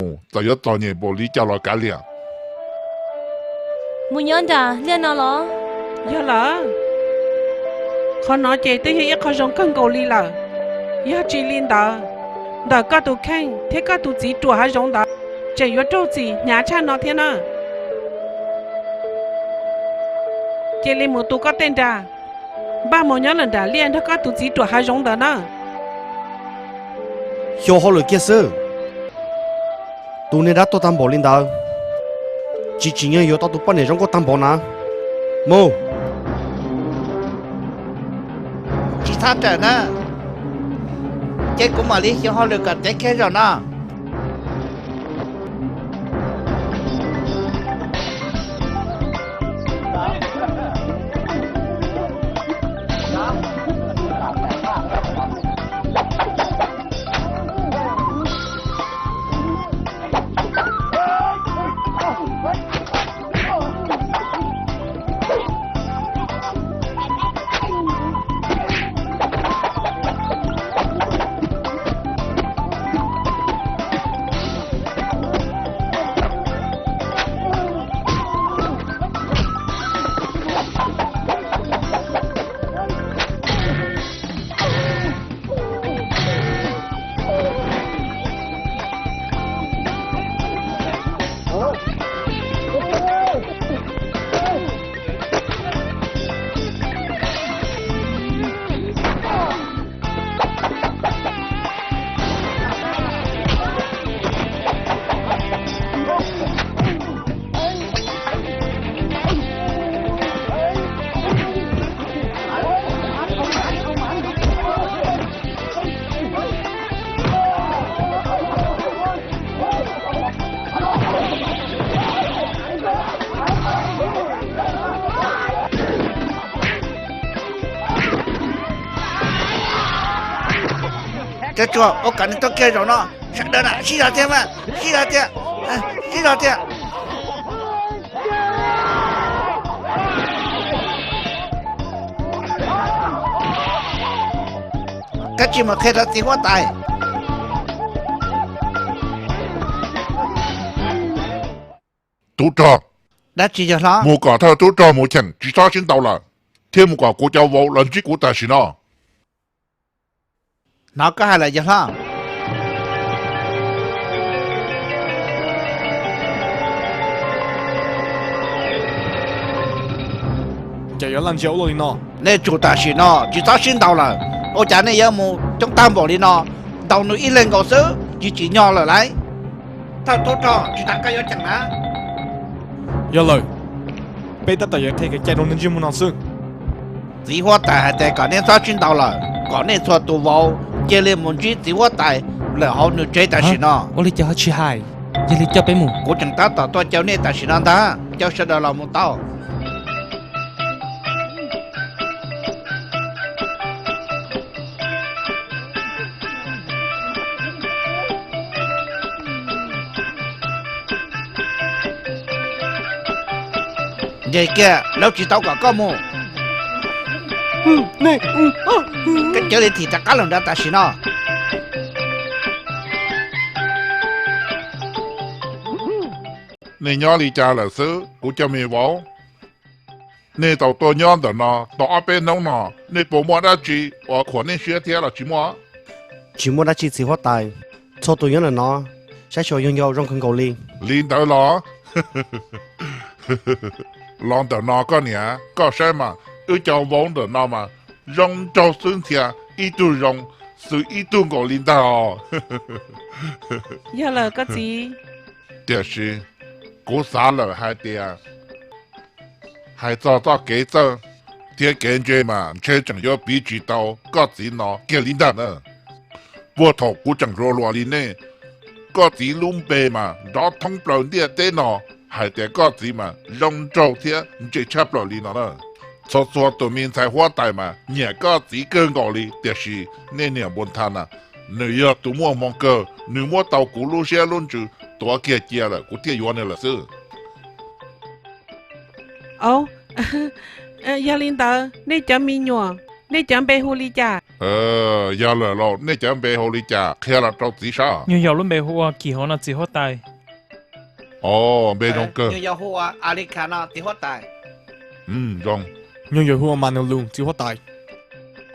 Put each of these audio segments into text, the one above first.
mus, txawm yuav txom nyem npaum li cas los kav liam. Mus nyob nram liaj no los? Yog lawm. Qhov no ces twb yog ib qho zoo kawg nkaus li lawm. Yog tsis li ntawd, ntawm koj tus kheej thiab koj tus txiv ruam hav zoov ntawd tseem yuav raug txim hnyav tshaj no thiab na. Cia li mus tu koj tej nra, npaj mus nyob lawm nram liaj nrog koj tus txiv ruam hav zoov ntawd na. Xyov hauj lwm kiag xwb. Tus niag dab tuag tag npaum li ntawd, tsis tsim nyog yuav tau tus poj niam zoo nkauj tag npaum na. Mus. Tsis txhob rawm na, ces kuv mam li xyov hauj lwm kom ceev kiag zaum no. Cov tshuaj, ua kom nws tuag kiag zaum no. Sawv daws na, sib zog thiab mas, sib zog thiab, sib zog thiab. Koj tsis mus qhia rau txiv huab tais? Tub rog, dab tsi yawg hlob? Mus kom thawj tub rog mus cheem, tsis txhob sib ntaus lawm, thiab mus kom kuv cov vauv los ntsib kuv tam sim no. Hnov koj hais lawm yawg hlob. Cas yuav laj ntsia ua luaj li no? Nej tsum tam sim no tsis txhob sib ntaus lawm. Ua cas nej yuav mus coob tag npaum li no? Ntaus nws ib leeg nkaus xwb tsis tsim nyog lawm lauj. Thawj tub rog, tsis tas koj yuav cheem na. Yog lawm, peb tab tom yuav qhia kev cai rau nws ntsej muag no xwb. Txiv huab tais hais tias kom nej txhob sib ntaus lawm, kom nej txhua tus vauv cia li mus ntsib txiv huab tais lawm hauv nws tsev tam sim no. Ua li cas ho tsis hais, yog li coj peb mus. Kuv tseem tab tom tuaj caw nej tam sim no ntag, caw sawv daws los mus tau. Nce kiag, lawv tsis tau kom koj mus. Koj cia li thim rov qab los nrad tam sim no. Nej nyob li cas lawm xwb kuv cov me vauv? Nej tau tuaj nyob ntawm no tau ob peb hnub no, nej puas muaj dab tsi uas khuam nej siab thiab los tsis muaj? Tsis muaj dab tsi txiv huab tais, txhua tus nyob ntawm no saib xyuas yog nco zoo kawg nkaus li. Li ntawd los? Los ntawm no koj niam, koj saib mas, wb cov vauv ntawm no mas zoo nraug xwb ntxhias, ib tug zoo xws ib tug nkaus li ntag os. Yog lawm koj txiv. Tiam sis kuv xav lawm hais tias hais txog txoj kev txawj thiab kev ntse mas ntshe tseem yuav piv tsis tau koj txiv no kiag li ntag na. Puag thaum kuv tseem hluas hluas li nej, koj txiv lub npe mas nrov thoob plaws ntiaj teb no, hais tias koj txiv mas zoo nraug thiab ntse tshaj plaws li no na. Txhua txhua tus me ntxhais huab tais mas nyiam koj txiv kawg nkaus li, tiam sis nej niam npua ntha na, nws yog tus muaj hmoo kawg, nws muab tau kuv lub siab lub ntsws tuav kiag cia lawm kuv thiaj yuav nws lawm xwb. Au, yog li ntawd nej cov me nyuam, Nej cov npe hu li cas? Yog lawm los nej cov npe hu li cas qhia los rau txiv saib. Nyuag yaus lub npe hu ua Kim Hauv no txiv huab tais. Os, npe zoo kawg. Nyuag yaus hu ua Manulo txiv huab tais.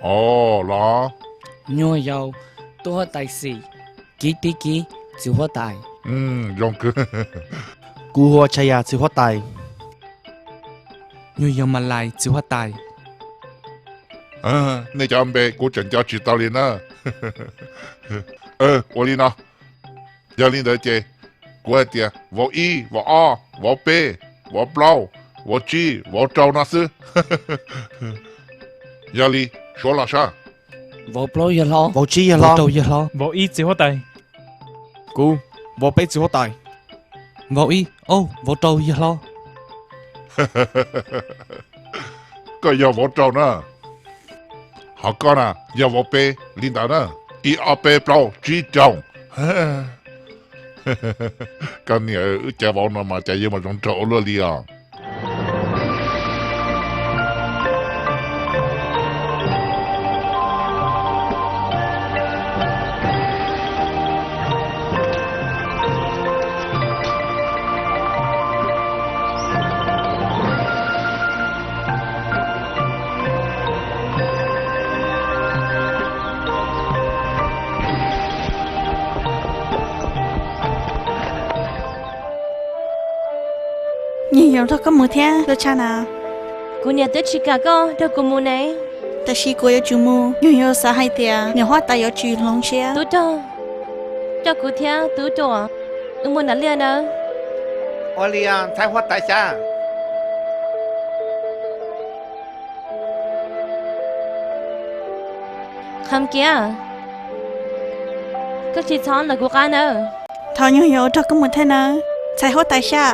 Os los. Nyuag yaus tub huab tais Xis, Kiv Tib Kiv txiv huab tais. Zoo kawg. Kuv hu ua Tshais Yas txiv huab tais. Nyuag yaus Malais txiv huab tais. Nej cov npe kuv tseem nco tsis tau li na. Ua li no, yog li ntawd ces kuv hais tias vauv ib, vauv ob, vauv peb, vauv plaub, vauv tsib, vauv rau no xwb. Yog li, suav los saib. Vauv plaub yawg hlob. Vauv tsib yawg hlob. Vauv rau yawg hlob. Vauv ib txiv huab tais. Kuv, vauv peb txiv huab tais. Vauv ib, au, vauv rau yawg hlob. Koj yog vauv rau na. Ho koj na, yog vauv peb li ntawd na. Ib ob peb plaub tsib rau. Koj niam, wb cov vauv no mas cas yuav mas zoo nraug ua luaj li os. Nyuag yaus nrog koj mus thiab Lus Tshaj Nas. Kuv niam twb tsis kam koj nrog kuv mus ne. Tab sis kuv yuav tsum mus, nyuag yaus xav hais tias niam huab tais yuav tsis hloov siab. Tub rog, coj kuv thiab tub ruam wb mus nram liaj nawb. Ua li ntxhais huab tais Xya. Qham Kiab, koj tsis txhob lawv kuv qab nawb. Thov nyuag yaus nrog koj mus thiab nawb ntxhais huab tais Xya.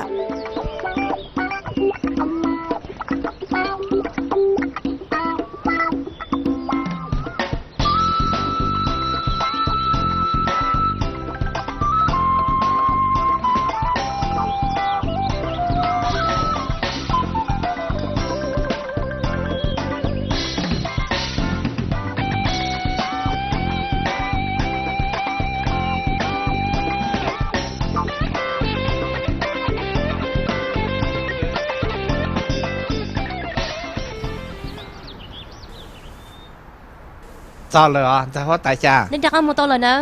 Txog lawm os ntxhais huab tais Xya. Neb rov qab mus tau lawm na.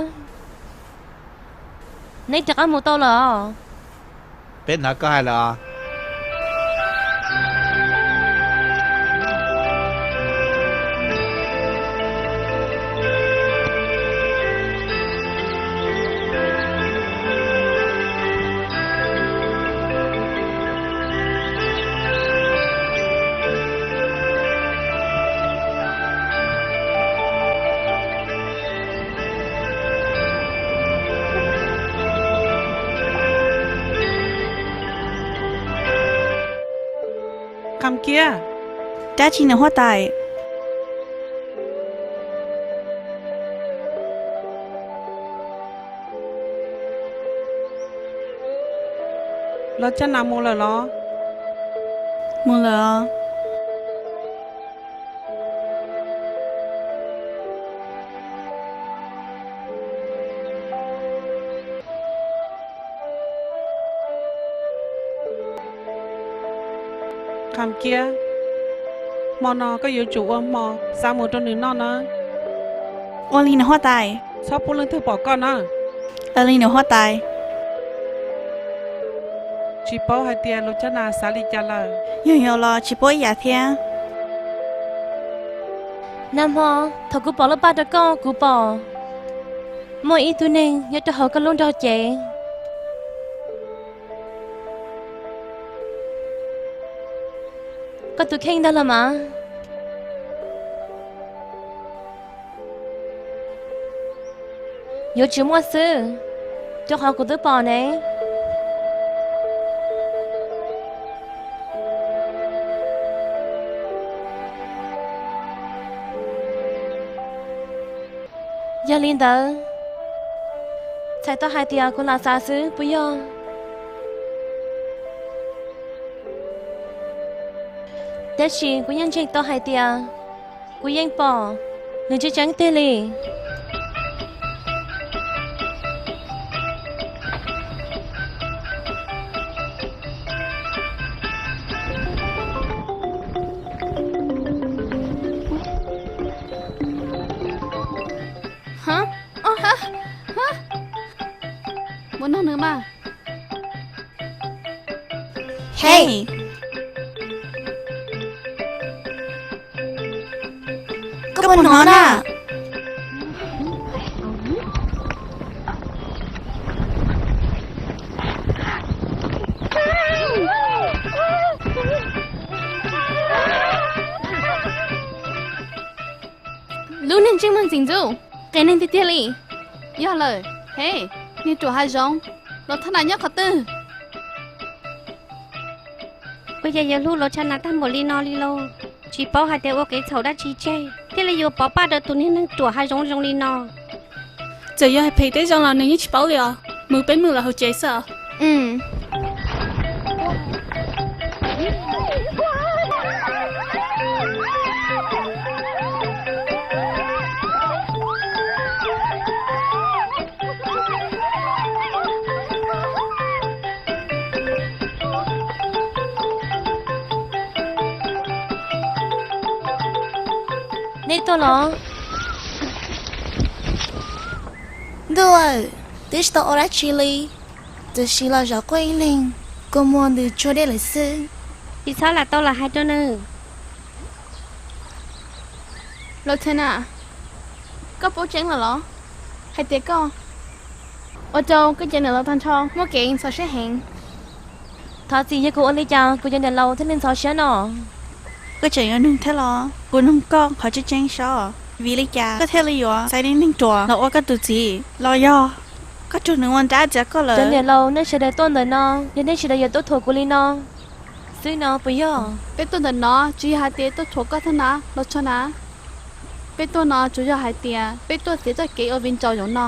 Neb rov qab mus tau lawm os. Peb hnov koj hais lawm os. Qham Kiab. Dab tsi niam huab tais? Los Caj Nas mus lawm los? Mus lawm os. Qham Kiab, hmo no koj yuav tsum ua hmo xav mus rau nws noj na. Ua li niam huab tais. Txhob pub leej twg pom koj na. Ua li niam huab tais. Tsis paub hais tias Lus Caj Nas xav li cas lawm. Yog yus los tsis paub ib yam thiab. Nag hmo thaum kuv pom lub paj rau koj kuv pom muaj ib tug neeg nyob rau hauv koj lub nrog cev. Koj tus kheej ntag los mas. Yuav tsis muaj xwb, rau qhov kuv twb pom ne. Yog li ntawd, txhais tau hais tias kuv lam xav xwb puas yog? Tab sis kuv yeej ntseeg tau hais tias Kuv yeej pom, nws tseem ceeb tiag li. Mus nug nws mas. Hej, koj puas hnov na? Lub niag ntsej muag ntxim ntxub, qias neeg tiag tiag li. Yog lawm, hej, niag ruam hav zoov, Laus Tshaj Nas nyob qhov twg? Ua cas yuav hlub Laus Tshaj Nas tag npaum li no li lauj? Tsis paub hais tias ua kev txhaum dab tsi tseg thiaj li yuav pov paj rau tus niag neeg ruam hav zoov zoo li no. Txawm yog hais phem tej zoo los nws yeej tsis paub li os. Mus, peb mus lawm hauv tsev xwb os. Nej tuaj los? Ntuj aw, twb tsis tau ua dab tsi li, tab sis los zov quaj ib leeg, kua muag ntws tsuag dej lawm xwb. Tsis txhob lam tau lam hais rau nws. Laus Tshaj Nas, koj paub tseeb lawm los? Hais tias koj, ua rau koj cov niam laus tag nrho muaj kev ntxhov siab heev. Thov txim, yog kuv ua li cas kuv cov niam laus thiaj li ntxhov siab no? Koj tseem yuav nug thiab los? Kuv nug koj qhov tseeb tseeb saib, vim li cas koj thiaj li yuav xaiv neeg ruam los ua koj tus txiv? Los yog koj raug nws ua nrab txiav koj lawm? Cov niam laus, nej sawv daws tuaj ntawm no, yog nej sawv daws yuav tuaj thuam kuv li no xwb no puas yog? Peb tuaj ntawm no tsis yog hais tias tuaj thuam koj thiab na, Laus Tshaj Nas. Peb tuaj no tsuas yog hais tias peb tuaj txiav txoj kev ua viv ncaus zaum no.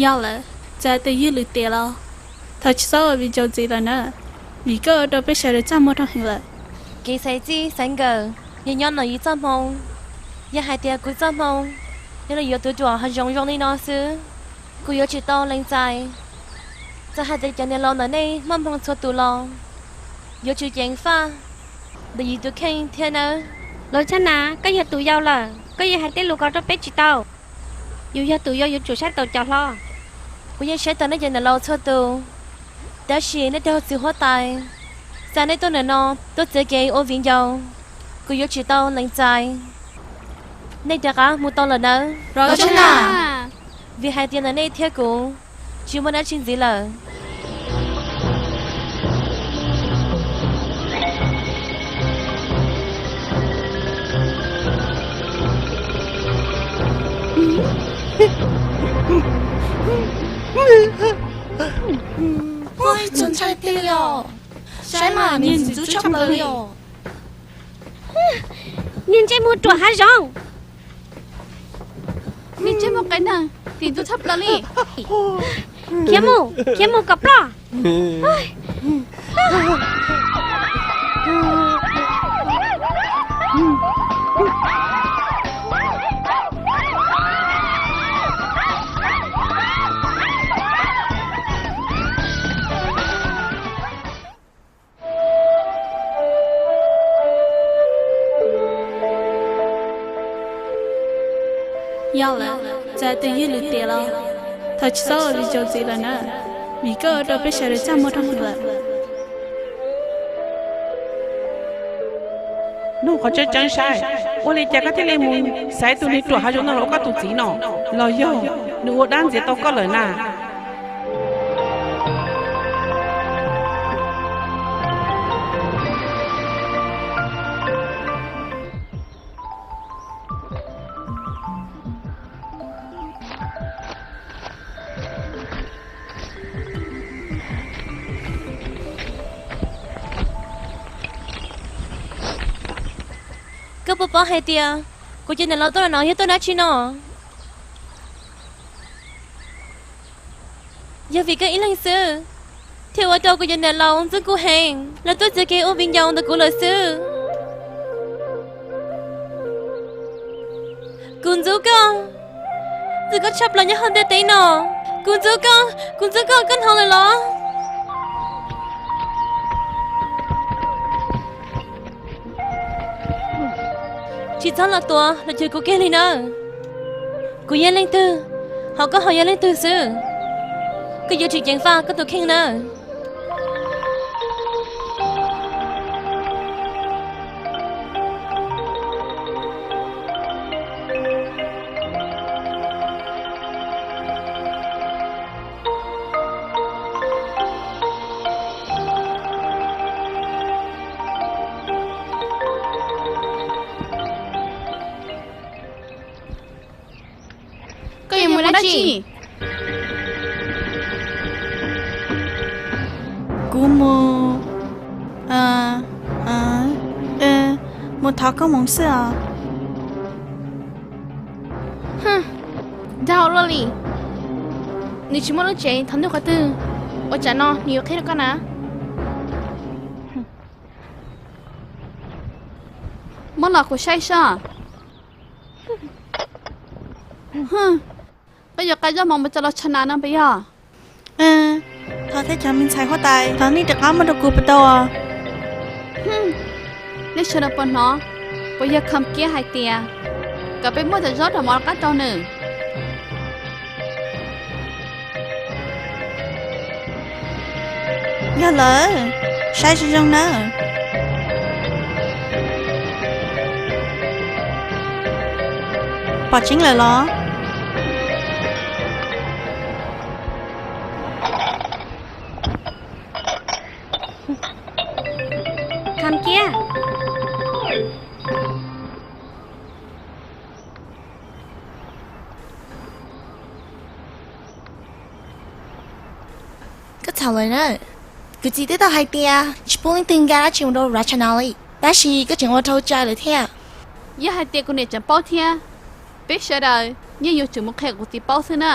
Yog lawm, txawm tus ywg lwm tiam los thov tsis txhob ua viv ncaus ntxiv lawm na, vim koj ua rau peb sawv daws txaj muag rau heev lawm. Kev xaiv txij xaiv nkawm yeej nyob ntawm yus txoj hmoo. Yog hais tias kuv txoj hmoo yog los yuav tus ruam hav zoov zoo li no xwb, kuv yuav tsis tau lees txais. Txawm hais tias cov niam laus ntawm nej muaj hmoo txhua tus los, yuav tsum ceev faj ntawm yus tus kheej thiab nawb. Laus Tshaj Nas, koj yog tus yau lawm, koj yuav hais tej lus ko rau peb tsis tau. Yus yog tus yau yuav tsum saib taus cov hlob. Kuv yeej saib taus nej cov niam laus txhua tus, tab sis nej tej hauv txiv huab tais xa nej tuaj ntawm no tuaj txiav kev ua viv ncaus, kuv yuav tsis tau lees txais. Nej rov qab mus tau lawm nawb. Vim hais tias ntawm nej thiab kuv tsis muaj dab tsi ntxiv lawm. Ua txaus ntshai tiag li os. Saib mas, niag ntxim ntxub tshaj plaws li os. Niag ntsej muag ruam hav zoov. Niag ntsej muag qias neeg, ntxim ntxub tshaj plaws li. Khiav mus, khiav mus kom ploj. Yog lawm, txawm tus ywg lwm tiam los thov tsis txhob ua viv ncaus ntxiv lawm na, vim koj ua rau peb sawv daws txaj muag rau heev lawm. Nug qhov tseeb tseeb saib, ua li cas koj thiaj li mus xaiv tus niag ruam hav zoov no los ua koj tus txiv no? Los yog nws ua dab ntxias tau koj lawm na? Koj puas paub hais tias kuv cov niam laus tuaj no yog tuaj dab tsi no? Yog vim koj ib leeg xwb thiaj ua rau kuv cov niam laus ntxub kuv heev, lawv tuaj txiav kev ua viv ncaus ntawm kuv lawm xwb. Kuv ntxub koj, ntxub koj tshaj plaws nyob hauv ntiaj teb no. Kuv ntxub koj, kuv ntxub koj, koj hnov lawm los? Tsis txhob los tuav los cuag kuv kiag li nawb. Kuv yog leej twg, hos koj ho yog leej twg xwb? Koj yuav tsum ceev faj koj tus kheej nawb. Koj yuav mus dab tsi? Kuv mus, mus thov koob hmoov xwb os. Dag luaj li, nws tsis muaj lub tsev thov ntuj qhov twg, ua cas no nws yuav qhia rau koj na? Muab los kuv saib seb. Koj yuav qa zaub mov mus tso los tshaj nas no puas yog? Thov thiab cov me ntxhais huab tais, thov nej rov qab muab rau kuv puas tau? Nej sawv daws puas hnov, puas yog Kham Kiab hais tias kom peb muab cov zaub rau mov rov qab rau nws? Yog lawm, saib zoo zoo nawb. Pom tseeb lawm los? Kham Kiab, koj txhaum lawm na. Kuv txiv twb tau hais tias tsis pub leej twg nkag dab tsi mus rau Rathana li, tab sis koj tseem ua dhau cai lawm thiab. Yog hais tias kuv niam tseem paub thiab, peb sawv daws yeej yuav tsum mus qhia kuv txiv paub xwb na.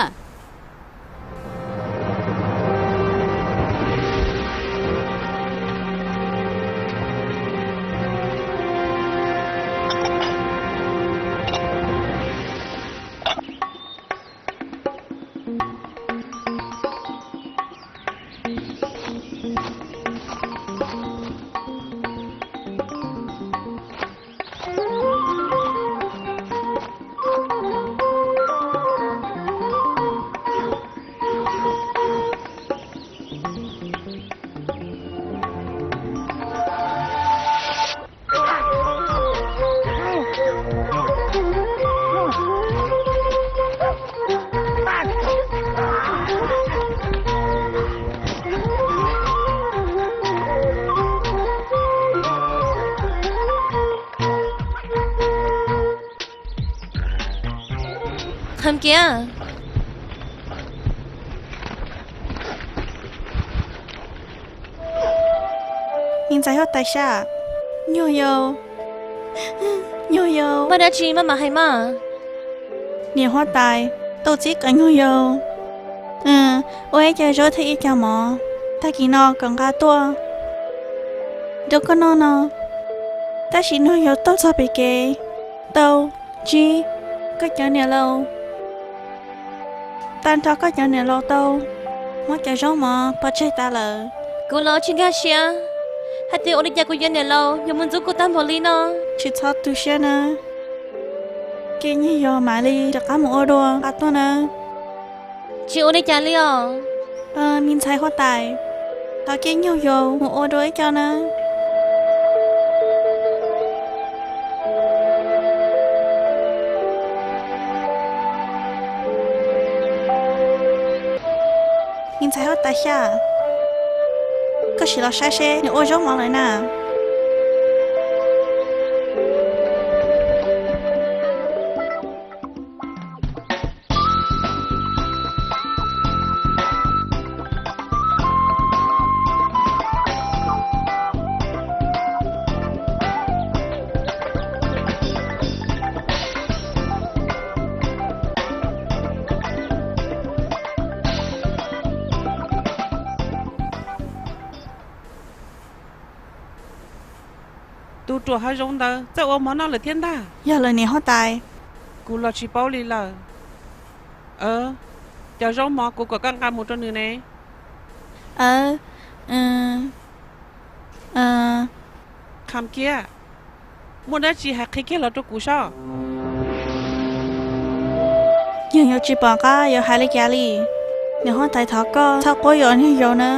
Kham Kiab, me ntxhais huab tais Xyaj, nyuag yau, nyuag yau, muaj dab tsi maj mam hais mas. Niam huab tais, tau txib kom nyuag yau ua ib co zaub thiab ib co mov, tag kis no kom nqa tuaj rau koj noj no. Tab sis nyuag yau tuaj txog pem kev, tau ntsib koj cov niam laus, tag nrho koj cov niam laus tau muab cov zaub mov pov tseg tas lawm. Kuv los tsis nkag siab hais tias ua li cas kuv cov niam laus yuav mus ntxub kuv tag npaum li no. Tsis txhob tu siab nawb, cia nyuag yau mam li rov qab mus ua dua nqa tuaj nawb. Tsis ua li cas li os. Me ntxhais huab tais, thov cia nyuag yau mus ua dua ib co nawb. Me ntxhais huab tais Xyaj, koj sim los saib seb nws ua zaub mov lawm na. Tus ruam hav zoov ntawd txawj ua mov noj lawm thiab ntag. Yog lawm niam huab tais, Kuv los tsis paub li lawm. Cov zaub mov kuv kom koj nqa mus rau nws ne. Qham kiag, muaj dab tsi hais qhia kiag los rau kuv soj. Yog yuav tsis pom qab yuav hais li cas li, nws ho tais thov koj txhob quab yuam niag yau na.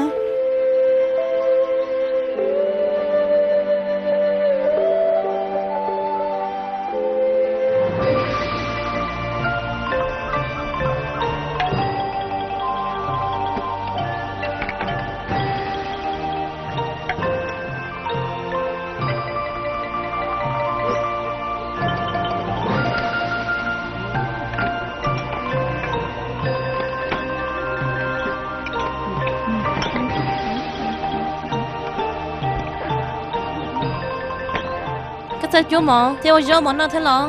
Koj txawj cuab mov thiab ua zaub mov noj thiab los?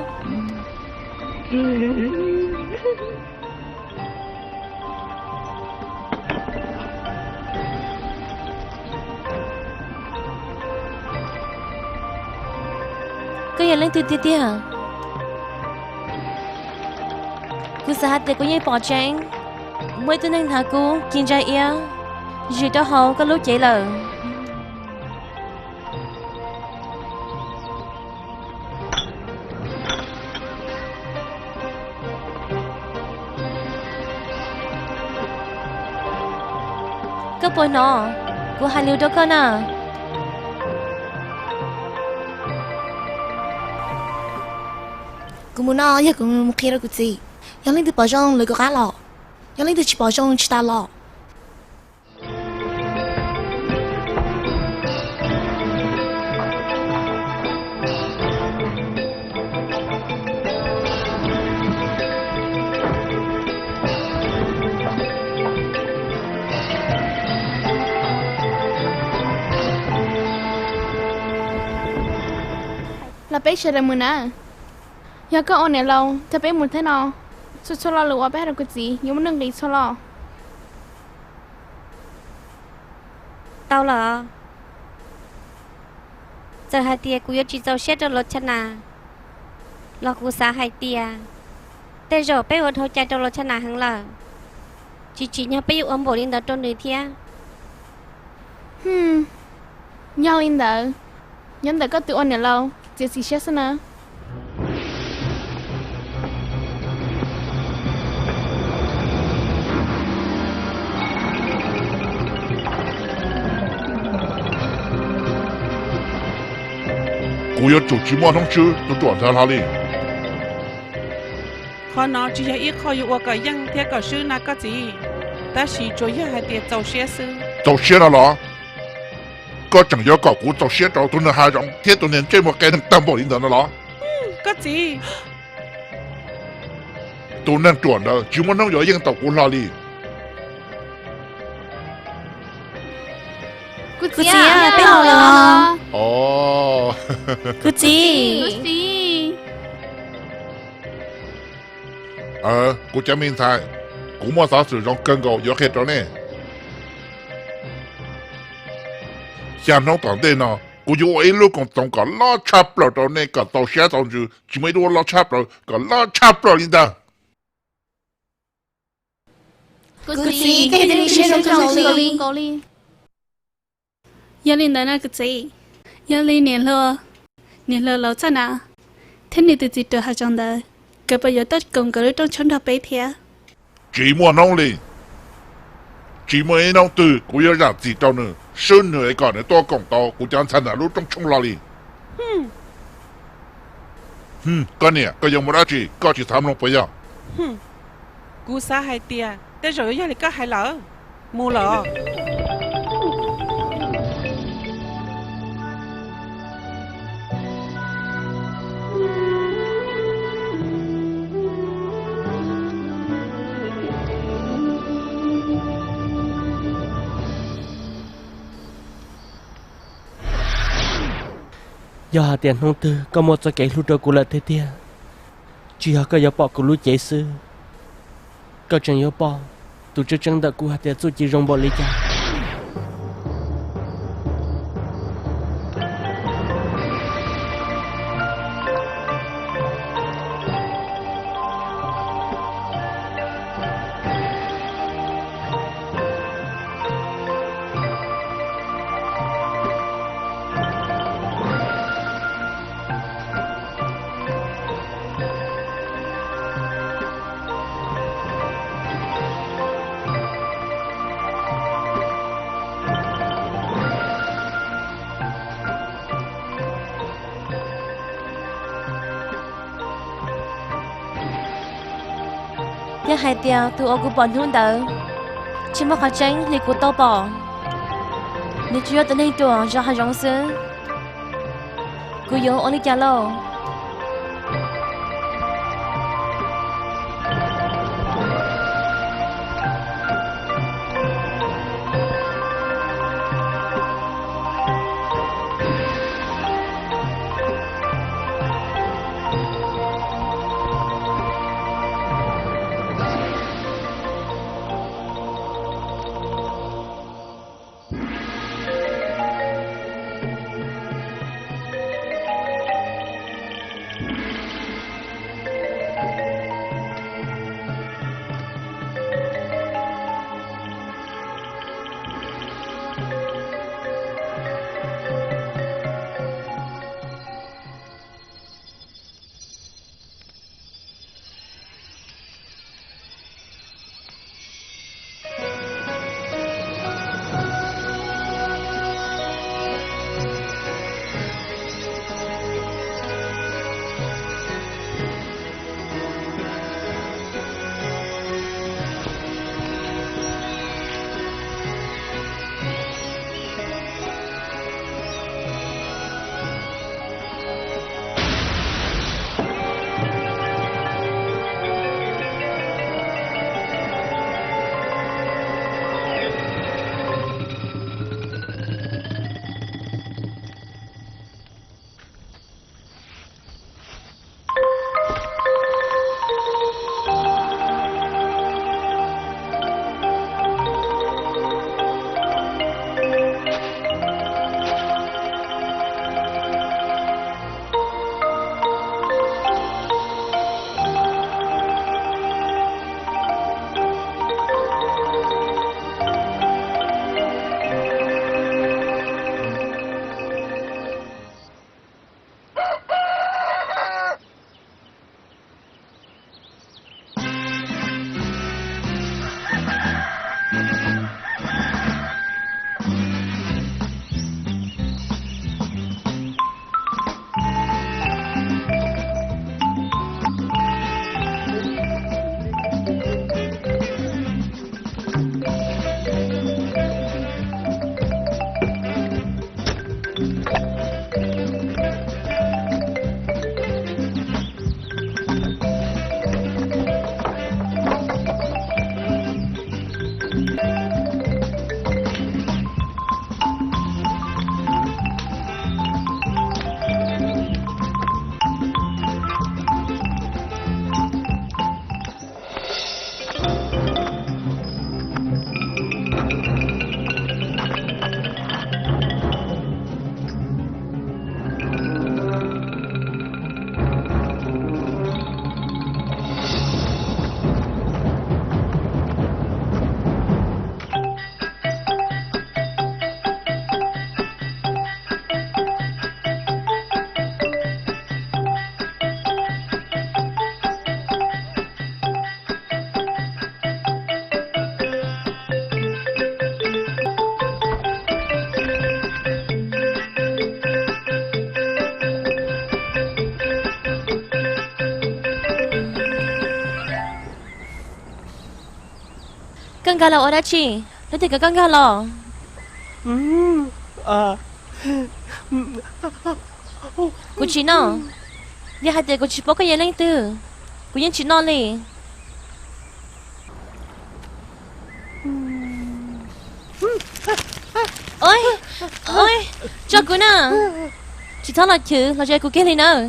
Koj yog leej twg tiag tiag? Kuv xav hais tias kuv yeej pom tseeb, muaj ib tug neeg hnav kub ci ntsa iab zis rau hauv koj lub cev lawm. Koj puas hnov kuv hais lus rau koj na? Kuv mus no yog kuv mus qhia rau kuv txiv. Yog leej twg pom zoo lawv kuv qab los, yog leej twg tsis pom zoo tsis tas los. Los peb sawv daws mus na. Yog koj ua niam laus coj peb mus thiab no, txhua txhua lo lus uas peb hais rau kuv txiv yuav muaj nuj nqis txhua lo. Tau lawm. Txawm hais tias kuv yuav tsis txaus siab rau Los Chas Nas los kuv xav hais tias tej zaum peb ua dhau cai rau Los Chas Nas heev lawm, tsis tsim nyog peb yuav ua npaum li ntawd rau nws thiab. Yog li ntawd, nyob ntawm koj tus ua niam laus txiav txim siab xwb na. Kuv yuav tsum tsis muaj hnub swb tus ruam ntawd hlo li. Qhov no tsis yog ib qho yuav ua kom yeej thiab kom swb na koj txiv, tab sis tsuas yog hais tias txaus siab xwb. Txaus siab no los? Koj tseem yuav kom kuv txaus siab rau tus neeg hav zoov thiab tus niag ntsej muag qias neeg tag npaum li ntawd no los? Koj txiv, tus neeg ruam ntawd tsis muaj hnub yuav yeej tau kuv hlo li. Kuv txiv, peb los. Kuv txiv. Kuv cov me ntxhais, kuv muaj xov xwm zoo kawg nkaus yuav qhia rau nej. Xya hnub tom ntej no kuv yuav ua ib lub koom txoos kom loj tshaj plaws rau nej kom txaus siab txaus ntsws, tsis muaj ib lub ua loj tshaj plaws kom loj tshaj plaws li ntag. Kuv txiv, koj yeej siab zoo kawg nkaus li. Yog li ntawd na kuv txiv, yog li niam hluas, niam hluas Los Txhaj Nas thiab nws tus txiv ruam hav zoov ntawd, nkawd puas yuav tuaj koom nkawd lub rooj tshoob nrog peb thiab? Tsis muaj hnub li. Tsis muaj ib hnub twg kuv yuav zam txim rau nws, swb nws es kom nws tuaj koom tau kuv cov ntxhais ntawm lub rooj tshoob hlo li. Koj niam, koj yuav mus dab tsi? Koj tsis xav mloog puas yog? Kuv xav hais tias tej zaum yuav yog li koj hais lawm. Mus lawm. Yog hais tias hnub twg koj muaj txoj kev hlub rau kuv lawm tiag tiag, tsis yog koj yuav pom kuv lub cev xwb, koj tseem yuav pom tus tseeb tseeb ntawm kuv hais tias txuj ci zoo npaum li cas. Yog hais tias tus uas kuv pom hnub ntawd tsis muaj qhov tseeb li kuv tau pom, nws tsuas yog tus neeg ruam zov hav zoov xwb, kuv yuav ua li cas lauj? Koj nkag los ua dab tsi? Luag tias kom koj nkag los. Kuv tsis noj. Yog hais tias kuv tsis paub koj yog leej twg, kuv yeej tsis noj li. Tso kuv na. Tsis txhob los chwv los ze kuv kiag li nawb.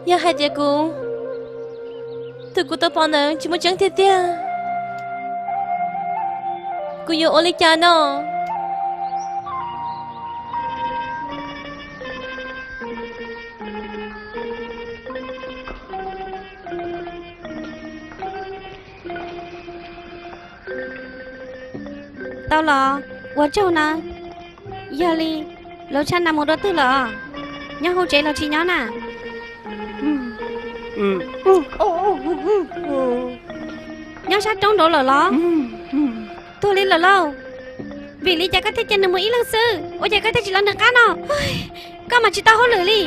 Yog hais tias kuv, tus kuv tau pom ntawd tsis muaj tseeb tiag tiag, kuv yuav ua li cas no? Tau los ua tsaug na. Yog li, Lauj Tshaj Nas mus dua twg lawm? Nyob hauv tsev los tsis nyob na? Nyob sab roob nraud lawm los? Tuag li lawm lauj. Vim li cas koj thiaj cia nws mus ib leeg xwb, ua cas koj thiaj tsis lawv nws qab no? Koj mas tsis tau hauj lwm li.